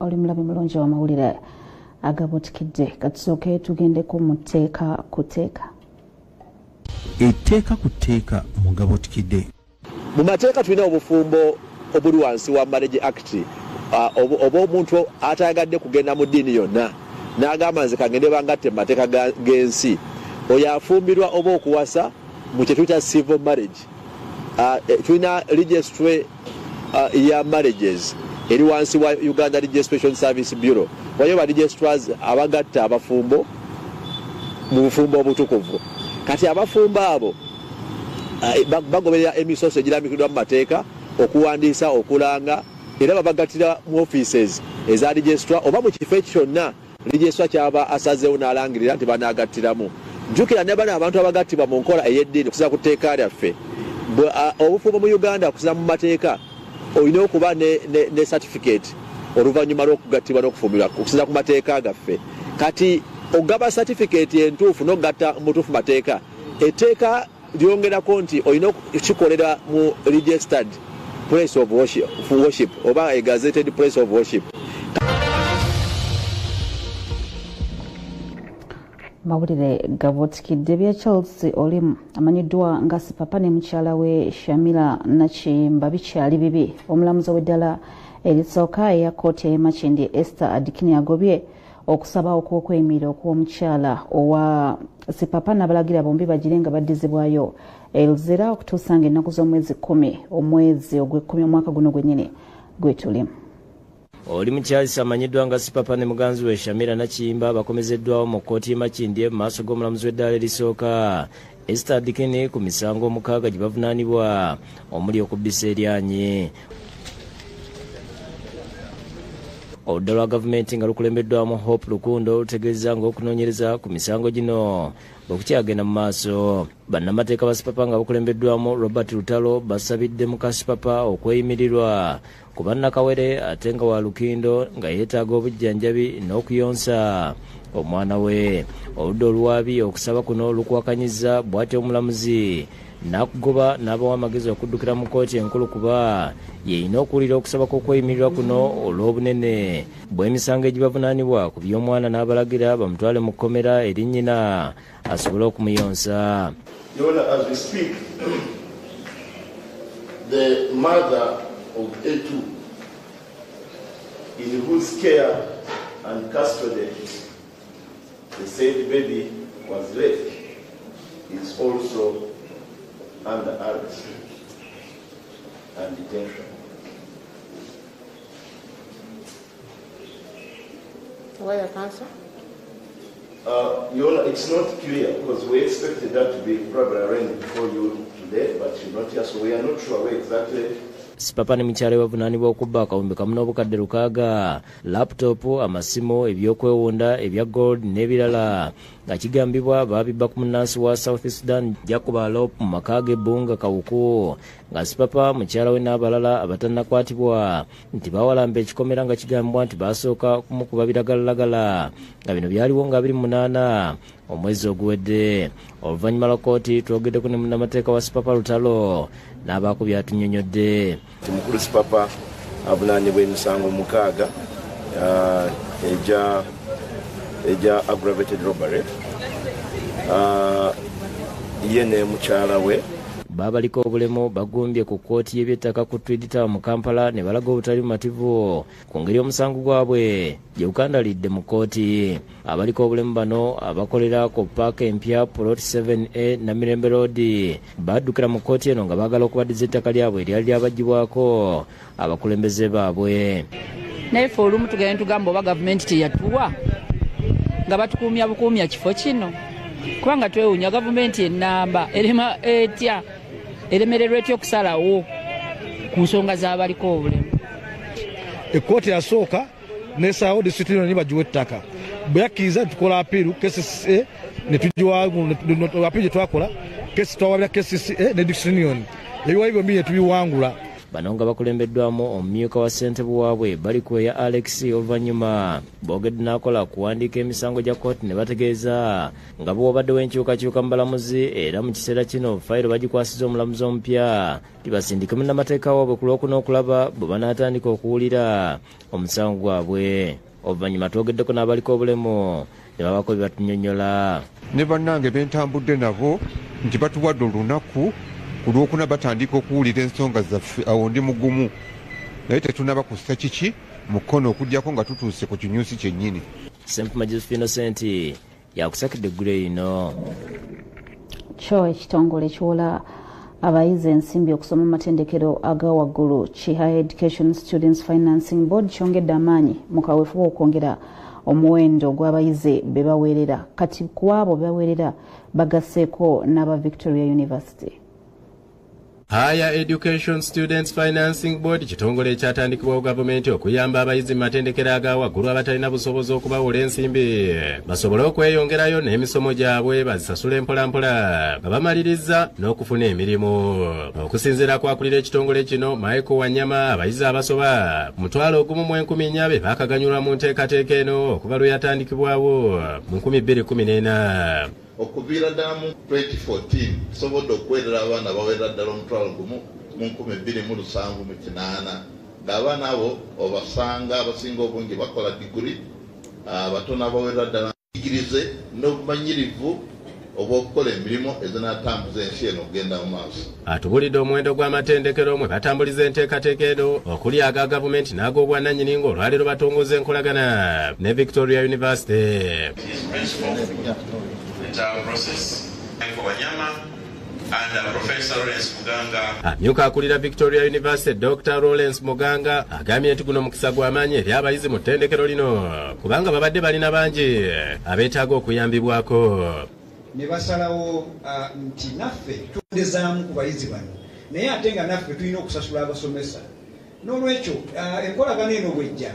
Oli mulabi mulungi wa mawulire agabutikidde. Katusooke tugendeko mu tteeka ku tteeka. Etteeka ku tteeka mu gabutikidde. Mu mateeka tulina obufumbo obuli wansi wa Marriage Act, oba omuntu atayagadde kugenda mu ddiini yonna n'agamba nze kangende bangatte mu mateeka g'ensi, oyo afumbirwa oba okuwasa mu kye tuyita civil marriage. Tulina registry ya marriages eri wansi wa Uganda Registration Service Bureau. Waliyo ba registrars abagatta abafumbo mu bufumbo obutukuvu. Kati abafumbo abo bagoberera emisoso egirambikiddwa mu mateeka okuwandiisa, okulanga, era babagattira mu offices eza registrar oba mu kifo kyonna registrar kyaba asazeewo n'alangirira nti banaagattiramu. Jjukira ne bano abantu abagattibwa mu nkola ey'eddiini okusinziira ku tteeka lyaffe. Obufumbo mu Uganda okusinziira mu mateeka olina okuba ne certificate oluvannyuma lw'okugattibwa n'okufumbirwa okusinziira ku mateeka gaffe. Kati ogaba certificate entuufu n'okugatta mu butuufu mateeka, etteeka lyongerako nti olina okukikolera mu registered place of worship oba a gazetted place of worship. Mawulire gabutikidde bya Charles Olimu amanyiddwa nga Sipapa ne mukyala we Shamila Nakiyimba bikyali bibi. Omulamuzi w'eddala erisooka eya kkooti ey'e Makindye Esther Adikini agobye okusaba okw'okweyimirira okw'omukyala owa Sipapa n'abalagira bombi bagire nga baddizibwayo e Luzira okutuusa ng'ennaku z'omwezi 10 omwezi ogw'ekkumi omwaka guno gwennyini gwe tulimu. Oli mukyalisi amanyiddwa nga Sipapa ne muganzi we Shamira Nakiyimba bakomezeddwawo mu kkooti y'e Makindye mu maaso g'omulamuzi w'eddaala erisooka Esther Adikini ku misango 6 gye bavunaanibwa omuli okubbisa eryanyi. Oludda lwa gavumenti nga lukulembeddwamu Hope Lukundo lutegeeza ng'okunoonyereza ku misango gino bwe kukyagenda mu maaso. Bannamateeka ba Sipapa nga bakulembeddwamu Robert Lutalo basabidde muka Sipapa okweyimirirwa ku bannakawere ate nga wa Lukindo nga yeetaaga obujjanjabi n'okuyonsa omwana we. Oludda oluwaabi okusaba kuno lukuwakanyizza bw'atyo omulamuzi n'akugoba n'abawa amagezi okuddukira mu kkooti enkulu kuba yeyina okuwulira okusaba kw'okweyimirirwa kuno olw'obunene bw'emisango egibavunaanibwa ku by'omwana n'abalagira bamutwale mu kkomera eri nnyina asobole okumuyonsa. Your Honor, as we speak, the mother of A2, in whose care and custody the said baby was left, is also under arrest and detention. Why, counsel? Your Honor, it's not clear because we expected that to be probably arraigned before you today, but she's not here, so we are not sure where exactly. Sipapa ne mukyala we bavunaanibwa okubba akawumbi kamu n'obukadde 6, laputopu, amasimu, ebyokwewunda, ebya gold n'ebirala nga kigambibwa baabibba ku munnansi wa South Sudan Jacob Alop mu maka ge Bbunga Kawuku, nga Sipapa mukyala we n'abalala abatannakwatibwa nti bawalamba ekikomera nga kigambibwa nti baasooka kumukuba biragalalagala nga bino byaliwo nga 28 omwezi oguwedde. Oluvannyuma lwa kkooti twogeddeko ne munnamateeka wa Sipapa Lutalo n'abaako by'atunnyonnyodde. Mukulu Sipapa avunaanibwa emisango 6 egya aggravated robbery, ye ne mukyala we. Babaliko obulemu bagumbye ku kkooti y'ebyettaka ku Tweed Tower mu Kampala ne balaga obutali bumativu ku ngeri omusango gwabwe gye gukandalidde mu kkooti. Abaliko obulemu bano abakolera ku paaka empya Plot 7A Namirembe Road baddukira mu kkooti eno nga baagala okubaddiza ettaka lyabwe eryali lyabaggyibwako abakulembeze baabwe. Naye ffe olumu tugenda tugamba oba gavumenti teyatuwa nga batukuumya bukuumya kifo kino, kubanga twewuunya gavumenti ennamba erema etya eremererwa etya okusalawo ku nsonga z'abaliko obulemu. Ekkooti yasooka n'esalawo district union bagiwa ettaka, bwe yakkiriza tukola apiiru KCCA ne tugiwa apiiru gye twakola twawabira KCCA ne district union, ebiwayi byombi ne tubiwangula. Bano nga bakulembeddwamu omumyuka wa ssentebe waabwe Balikweya Alex, oluvannyuma boogedde n'akola kuwandiika emisango gya kkooti ne bategeeza nga bwe wabaddewo enkyukakyuka mu balamuzi, era mu kiseera kino fayiro bagikwasiza omulamuzi omupya tibasindike munnamateeka waabwe ku Lwokuna okulaba bwe banaatandika okuwulira omusango gwabwe. Oluvannyuma twogeddeko n'abaliko obulemu ne babako bye batunnyonnyola. Ne bannange bentambudde nabo nti batuwadde olunaku ku Lwokuna batandika okuwulira ensonga zaffe, awo ndi mugumu, naye tetunaba kussa kiki mukono okugyako nga tutuuse ku kinyusi kyennyini. Sempuma Josephine Senti yakusakidde eggulo eno. Kyo ekitongole ekiwola abayizi ensimbi okusoma mu matendekero aga waggulu ki Higher Education Students Financing Board kyongedde amaanyi mu kaweefube okwongera omuwendo gw'abayizi be baweerera. Kati ku abo be baweerera bagasseeko n'aba Victoria University. Higher Education Students Financing Board kitongole ekyatandikibwawo gavumenti okuyamba abayizi mu matendekero aga waggulu abatalina busobozi okubawola ensimbi basobole okweyongerayo n'emisomo gyabwe bazisasule mpolampola nga bamaliriza n'okufuna emirimu. Okusinziira ku akulira ekitongole kino Michael Wanyama, abayizi abasoba 14,000 be baakaganyulwa mu nteekateeka eno okuva lwe yatandikibwawo mu 2014. Okuviira ddala mu 2014 tusobodde okuweerera abaana bawerera ddala 1,278, ng'abaana abo obasanga abasinga obungi bakola diguri, abatono abawerera ddala igirize n'obumanyirivu obw'okukola emirimu ezinatambuza ensi eno okugenda mu maaso. Atubulidde omuwendo gw'amatendekero mwe batambuliza enteekateeka eno okuli aga gavumenti n'ag'obwannannyini ng'olwaleero batongoza enkolagana ne Victoria University. Amyuka akulira Victoria University Dr. Lawrence Muganga agambye nti guno mukisa gw'amaanyi eri abayizi mu ttendekero lino kubanga babadde balina bangi abeetaaga okuyambibwako. Ne basalawo nti naffe tundezaamu ku bayizi bano, naye ate nga naffe tulina okusasula abasomesa. N'olwekyo enkolagano eno bwejja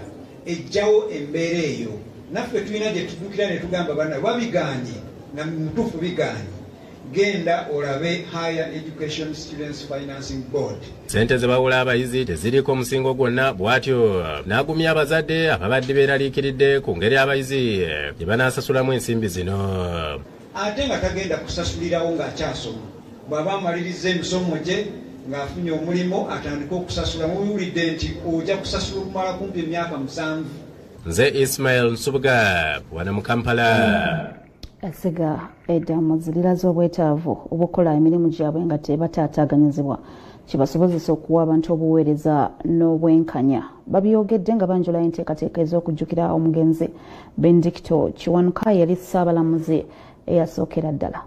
ejjawo embeera eyo, naffe tulina gye tuddukira ne tugamba banna babigaanye, nga mutuufu bigaanye, genda olabe Higher Education Students Financing Board. Ssente ze bawola abayizi teziriiko omusingo gwonna, bw'atyo n'agumya abazadde ababadde beeraliikiridde ku ngeri abayizi gye banaasasulamu ensimbi zino. Ate nga tagenda kusasulirawo ng'akyasoma, bw'aba amaliriza emisomo gye ng'afunye omulimu atandike okusasula. Mubiwulidde nti ojja kusasula okumala kumpi emyaka 7. Nze Ismail Nsubuga wano mu Kampala. Essiga eddamuzi liraze obwetaavu obukola emirimu gyabwe nga tebataataaganyizibwa kibasobozesa okuwa abantu obuweereza n'obwenkanya. Babyogedde nga banjula enteekateeka ez'okujjukira omugenzi Benedicto Kiwanuka yali ssaabalamuzi eyasookera ddala.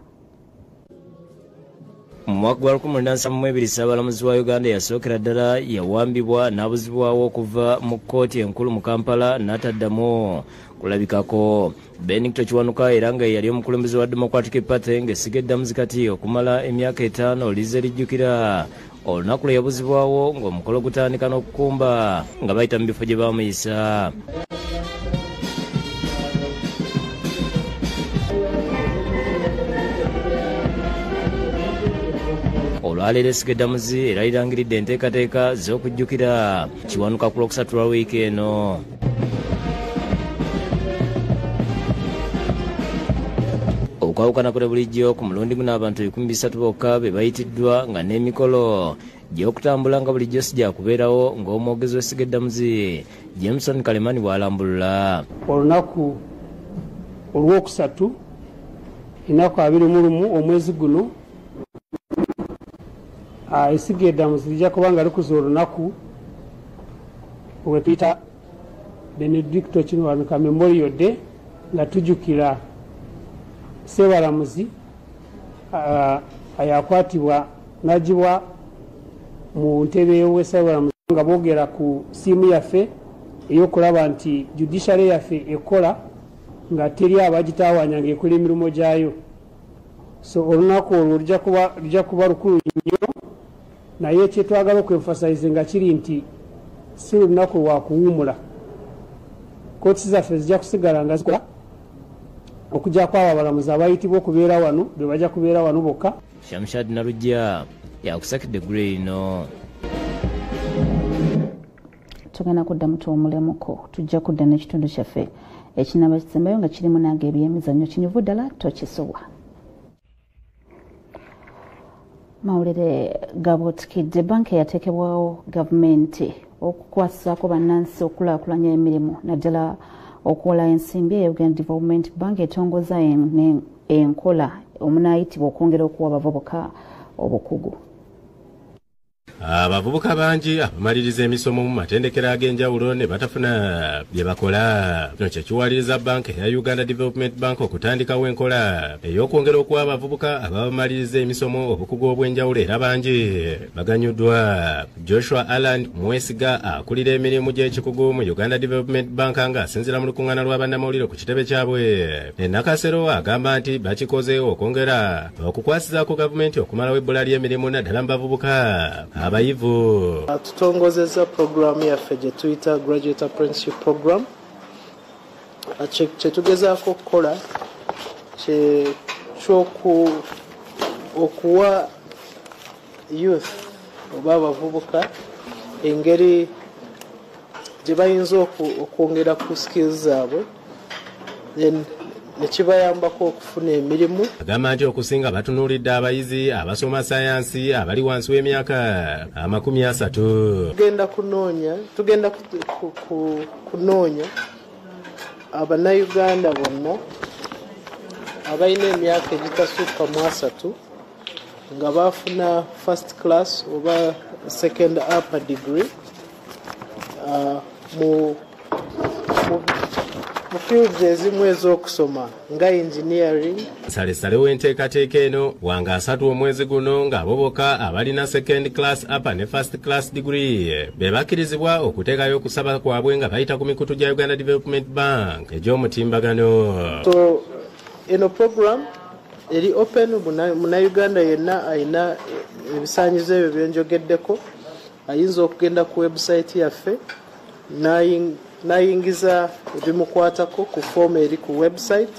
Mu mwaka gwa 1972 ssaabalamuzi wa Uganda eyasookera ddala yawambibwa n'abuzibwawo okuva mu kkooti enkulu mu Kampala n'ataddamu kulabikako. Benedicto Kiwanuka era nga yali omukulembeze wa Democratic Party ng'essiga eddamuzi kati okumala emyaka 5 lize lijjukira olunaku lwe yabuzibwawo ng'omukolo gutandika n'okukumba nga bayita mu bifo gye baamuyisa. Olwaleero essiga eddamuzi era lirangiridde enteekateeka z'okujjukira Kiwanuka ku Lwokusatu lwa wiiki eno. Okwawukana kwe bulijjo ku mulundi guno abantu 300 bokka be bayitiddwa nga n'emikolo gy'okutambula nga bulijjo si gyakubeerawo ng'omwogezi w'essiga eddamuzi Jameson Kalemani bw'alambulula. Olunaku olwokusatu ennaku 21 omwezi guno essiga eddamuzi lijja kuba nga likuza olunaku lwe tuyita Benedicto Kiwanuka Memorial Day, nga tujjukira Ssebalamuzi ayakwatibwa n'agibwa mu ntebe y'obwessabalamuzi nga boogera ku siimu yaffe ey'okulaba nti judiciary yaffe ekola nga teri abagitaawanya ng'ekola emirimu gyayo. So olunaku olwo lujja kuba lukulu nnyo, naye kyetwagala okwemphasize nga kiri nti si lunaku lwa kuwummula. Kkooti zaffe zijja kusigala nga zikola okujjako abo abalamuzi abayitibwa okubeera wano be bajja kubeera wano bokka. Shamshad Nalujja yakusakidde eggulu eno. Tugenda kuddamu tuwumulemuko, tujja kudda n'ekitundu kyaffe ekinaba kisembayo nga kirimu nange ebyemizannyo kinyuvu ddala tokisobwa. Mawulire gabuutikidde. Banka eyateekebwawo gavumenti okukwasizaako bannansi okulaakulanya emirimu naddala okuwola ensimbi eya Uganda Development Bank etongoza enkola omunaayitibwa okwongera okuwa abavubuka obukugu. Abavubuka bangi abamaliriza emisomo mu matendekero ag'enjawulo ne batafuna bye bakola. Kino kye kiwaliriza banka eya Uganda Development Bank okutandikawo enkola ey'okwongera okuwa abavubuka abamaliriza emisomo obukugu obw'enjawulo era bangi baganyuddwa. Joshua Alan Mwesiga akulira emirimu gy'ekikugu mu Uganda Development Bank ng'asinziira mu lukuŋŋaana lwa bannamawulire ku kitebe kyabwe e Nakasero agamba nti bakikoze okwongera okukwasizaako gavumenti okumalawo ebbula ly'emirimu naddala mu bavubuka abayivu. Tutongozezza puroguramu yaffe gye tuyita Graduate Apprenticeship Program. Kye tugezaako okukola okuwa youth oba abavubuka engeri gye bayinza okwongera ku skills zaabwe then nekibayambako okufuna emirimu. Agamba nti okusinga batunuulidde abayizi abasoma sayansi abali wansi w'emyaka 30. Tugenda kunoonya abannayuganda bonna abalina emyaka egitasukka mu 30 nga bafuna first class oba second upper degree mu fields ezimu ez'okusoma nga engineering. Nsalesale w'enteekateeka eno wanga 3 omwezi guno ng'abo bokka abalina second class upper ne first class degree be bakkirizibwa okuteekayo okusaba kwabwe nga bayita ku mikutu gya Uganda Development Bank egy'omutimbagano. So eno program eri open, munnayuganda yenna alina ebisaanyizo ebyo byenjogeddeko ayinza okugenda ku website yaffe nayingiza ebimukwatako ku foomu eri ku website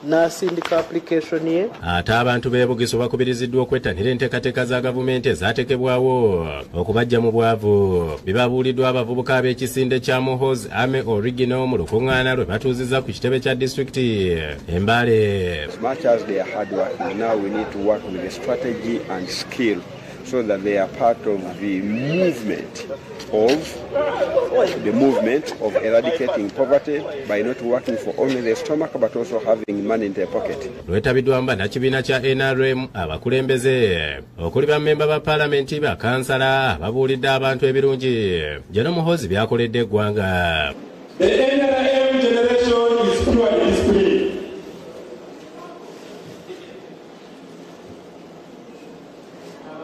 n'asindika application ye. Ate abantu b'e Bugisu bakubiriziddwa okwettanira enteekateeka za gavumenti ezaateekebwawo okubaggya mu bwavu. Bibabuuliddwa abavubuka ab'ekisinde kya Muhoozi Army Original mu lukuŋŋaana lwe batuuzizza ku kitebe kya disitulikiti e Mbale. As much as they are hard working, now we need to work with the strategy and skill so that they are part of the movement of eradicating poverty by not working for only the stomach but also having money in their pocket. Lwetabiddwamu bannakibiina kya NRM abakulembeze okuli bammemba ba paalamenti, bakansala ababuulidde abantu ebirungi Gen Muhoozi by'akoledde eggwanga. The NRM generation is purely disciplined.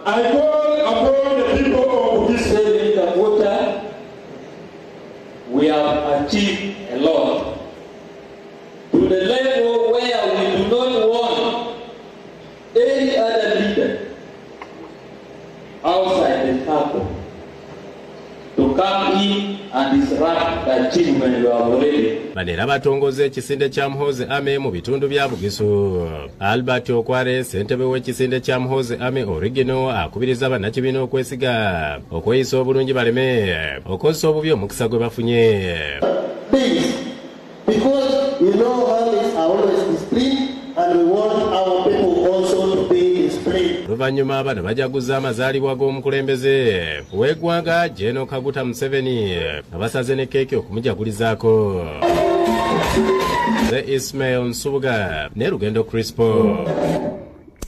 I call upon the people of this water. We have achieved a lot to the level where we do not want any other leader outside the circle to come in and disrupt the achievement we have already. Bano era batongoza ekisinde kya Muhoozi Army mu bitundu bya Bugisu. Albert Okware, ssentebe w'ekisinde kya Muhoozi Army Original, akubiriza bannakibiina okwesiga okweyisa obulungi baleme okozesa obubi omukisa gwe bafunye. Because we know armies are always disciplined and we want our people also to be disciplined. Oluvannyuma bano bajaguza amazaalibwa g'omukulembeze w'eggwanga Gen Kaguta Museveni nga basaze ne keeki okumujagulizaako. Ismail Nsubuga ne Lugendo Crispo.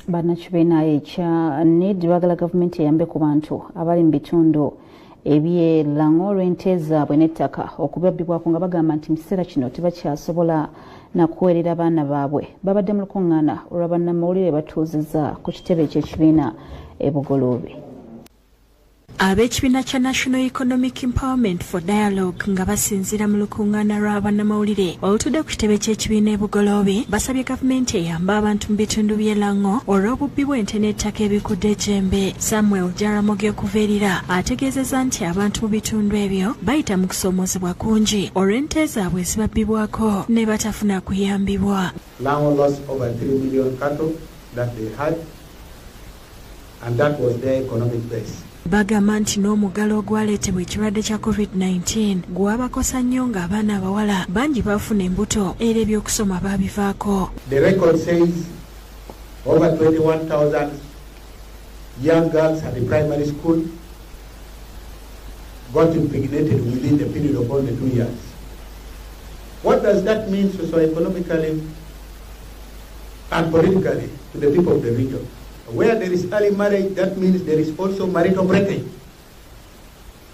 Bannakibiina ekya NED baagala gavumenti eyambe ku bantu abali mu bitundu eby'e Lango olw'ente zaabwe n'ettaka okubabbibwako nga bagamba nti mu kiseera kino tebakyasobola na kuweerera baana baabwe. Babadde mu lukuŋŋaana olwa bannamawulire batuuzizza ku kitebe ky'ekibiina e Bugoloobi. Ab'ekibiina kya National Economic Empowerment for Dialogue nga basinziira mu lukuŋŋaana lwa bannamawulire olutudde ku kitebe ky'ekibiina e Bugoloobi basabye gavumenti eyambe abantu mu bitundu by'e Lango olw'obubbi bw'ente n'ettaka ebikudde ejjembe. Samuel Jaramogi okuva erira ategeezezza nti abantu mu bitundu ebyo bayita mu kusoomoozebwa kungi olw'ente zaabwe ezibabbibwako ne batafuna kuyambibwa. Lango lost over 3 million cattle that they had, and that was their economic base. Bagamba nti n'omuggalo ogwaleetebwa ekirwadde kya COVID-19 gwabakosa nnyo ng'abaana abawala bangi baafuna embuto era ebyokusoma baabivaako. The record says over 21,000 young girls at the primary school got impregnated within the period of only 2 years. What does that mean socioeconomically and politically to the people of the region? Where there is early marriage, that means there is also marital breakage.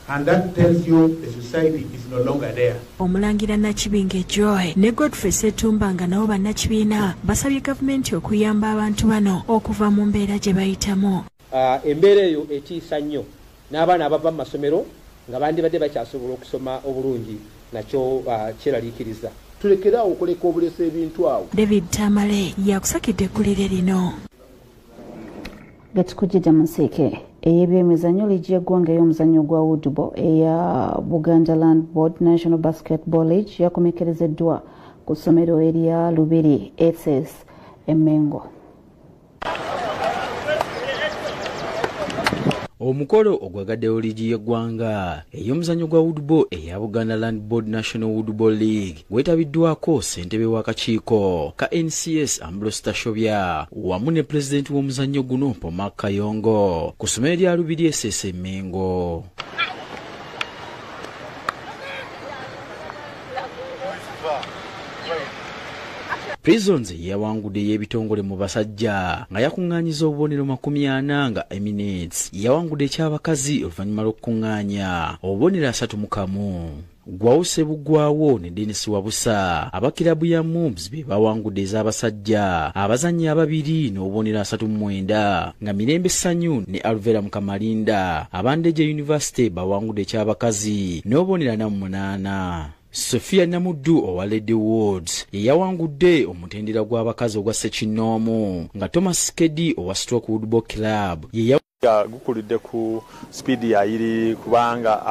And that tells you the society is no longer there. Omulangira Nakibinge Joy ne Godfrey Ssetumba nga nabo bannakibiina basabye gavumenti okuyamba abantu bano okuva mu mbeera gye bayitamu. Embeera eyo etiisa nnyo n'abaana abava mu masomero nga bandibadde bakyasobola okusoma obulungi nakyo kyeraliikiriza. Tulekeraawo okuleka obulesa ebintu awo. David Tamale yakusakidde eggulire lino. Gatukujja mu nsiike ey'ebyemizannyo liigi y'eggwanga ey'omuzannyo gwa woodball eya Buganda Land Board National Basketball League yakomekerezeddwa ku ssomero erya Lubiri SS e Mengo. Omukolo ogwagaddewo liigi y'eggwanga ey'omuzannyo gwa woodball eya Buganda Land Board National Woodball League gwetabiddwako ssentebe w'akakiiko ka NCS Ambrose Tashobya wamu ne pulezidenti w'omuzannyo guno Mpoma Kayongo ku ssomero lya Lubiri SS e Mengo. Prisons yawangudde y'ebitongole mu basajja nga yakuŋŋaanyiza obubonero 40 nga Eminence yawangudde eky'abakazi oluvannyuma lw'okuŋŋaanya obubonero 31. Gwawuse Bugwawo ne Dennis Wabusa aba kirabu ya Moves be bawangudde ez'abasajja abazannyi ababiri n'obubonero 39 nga Mirembe Ssanyu ne Alvera Mukamalinda abandeje University bawangudde eky'abakazi n'obubonero 48. Sophia Namuddu owa Lady Wards yawangudde omutendera gw'abakazi ogwa ssekinnoomu nga Thomas Kedi owa Stroke Woodball Club gukulidde ku speed yayiri kubanga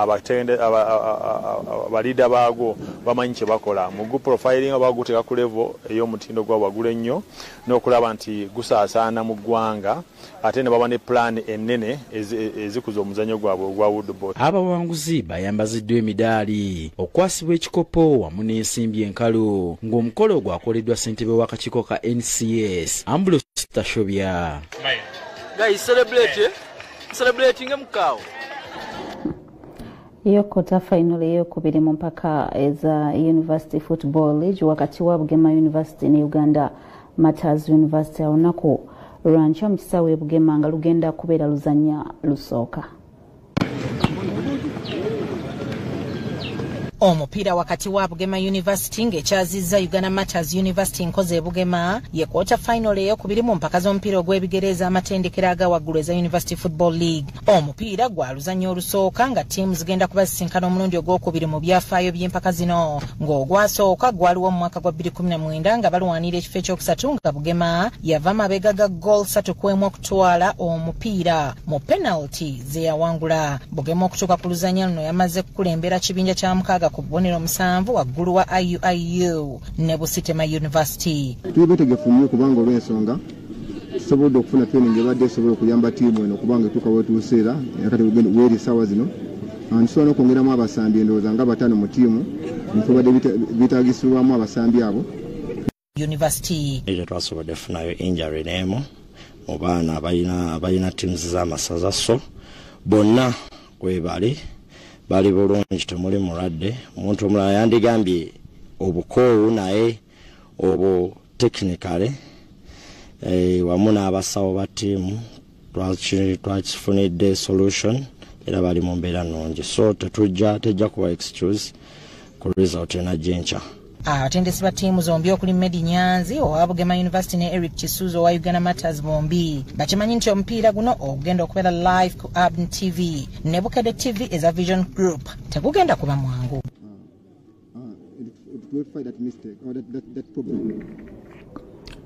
abalida baagwo bamanyi kye bakola mu gu profiling baguteeka ku level ey'omutindo gwa waggulu ennyo n'okulaba nti gusaasaana mu ggwanga ate ne baba ne plan ennene ezikuza omuzannyo gwabwe ogwa woodball. Abawanguzi bayambaziddwa emidaali okwasibwa ekikopo wamu n'ensimbi enkalu ng'omukolo gwakoleddwa ssentebe w'akakiiko ka NCS Ambrose Tashobya. Guys, celebrate, celebrating mukao. Iyo quarter final ey'okubiri mu mpaka eza University Football League wakati wa Bugema University ne Uganda Martyrs University olunaku lwankya mu kisaawe e Bugema nga lugenda kubeera luzannya lusooka. Omupiira wakati wa Bugema University ng'ekyazizza Uganda Martyrs University nkoze e Bugema ye quarter final ey'okubiri mu mpaka z'omupiira ogw'ebigere ez'amatendekero aga waggulu eza University Football League. Omupiira gwa luzannya olusooka nga ttiimu zigenda kuba zisinkana omulundi ogwokubiri mu byafaayo by'empaka zino, ng'ogwasooka gwaliwo mu mwaka gwa 2019 nga balwanira ekifo ekyokusatu nga Bugema yava mabega ga goal 3-1 okutwala omupiira mu penalty ze yawangula. Bugema okutuuka ku luzannya luno yamaze kukulembera kibinja kya 6 ku bubonero 7 waggulu wa IUIU ne Busitema University. Tuli betegefu nnyo kubanga olw'ensonga tusobodde okufuna training ebadde esobola okuyamba ttiimu eno kubanga etuuka wetuuse era kati weeri essaawa zino. Ntusobola n'okwongeramu abasambi endowooza nga 5 mu ttiimu ntubadde beetaagisibwamu abasambi abo. University ekyo twasobodde kufunayo injury n'emu mu baana abalina ttiimu z'amasaza, so bonna kwebali bali bulungi, temuli mulwadde. Omuntu omulala yandigambye obukoowu naye obwo technically wamu n'abasawo ba ttiimu twakifunidde solution era bali mu mbeera nnungi, so tejja kuba excuse ku result enajja enkya. Abatendesi ba ttiimu zombi okuli Medi Nyanzi owa Bugema University ne Eric Kisuzo owa Uganda Martyrs bombi bakimanyi nti omupiira guno ogenda okubeera live ku Urban TV ne Bukedde TV eza Vision Group tegugenda kuba mwangu.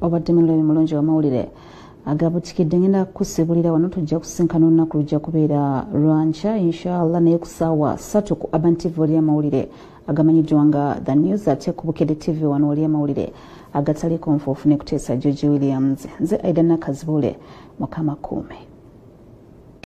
Obadde mulabi mulungi w'amawulire agabutikidde, ngenda kusibulira wano, tujja kusinkana olunaku lujja kubeera lwankya inshallah naye ku ssaawa 3 ku Urban TV oli amawulire agamanyiddwa nga The News, ate ku Bukedde TV wano wali amawulire agataliiko nfuufu ne kuteesa George Williams. Nze Aida Nakazibule, Mukama kuume.